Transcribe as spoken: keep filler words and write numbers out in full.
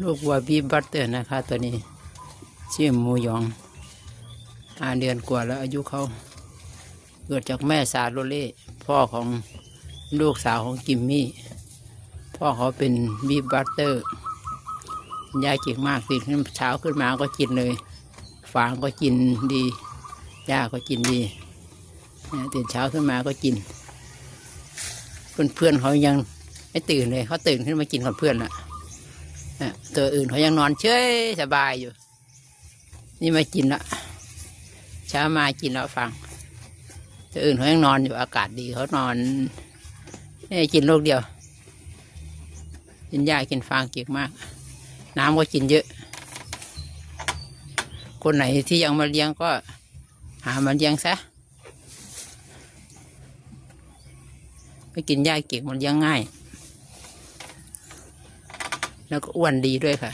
ลูกวัวบีฟบัตเตอร์นะคะ ตัวนี้ ชื่อหมูหยอง ห้าเดือนกว่าแล้วอายุเขา เกิดจากแม่ซาโรเล่ พ่อของลูกสาวของจิมมี่ พ่อเขาเป็นบีฟบัตเตอร์ ยายเก่งมาก ตื่นขึ้นเช้าขึ้นมาก็กินเลย ฟางก็กินดี หญ้าก็กินดี นะ ตื่นเช้าขึ้นมาก็กิน เพื่อนๆเขายังไม่ตื่นเลย เขาตื่นขึ้นมากินก่อนเพื่อนละ นะ ตัวอื่นเขายังนอนเฉยสบายอยู่ นี่มากินละ เช้ามากินแล้วฟาง ตัวอื่นเขายังนอนอยู่ อากาศดี เขานอน นี่กินลูกเดียว กินหญ้ากินฟางเก่งมาก น้ำก็กินเยอะ คนไหนที่ยังมาเลี้ยงก็หามาเลี้ยงซะ ไม่กินหญ้าเก่ง มันเลี้ยงง่าย แล้วก็อ้วนดีด้วยค่ะ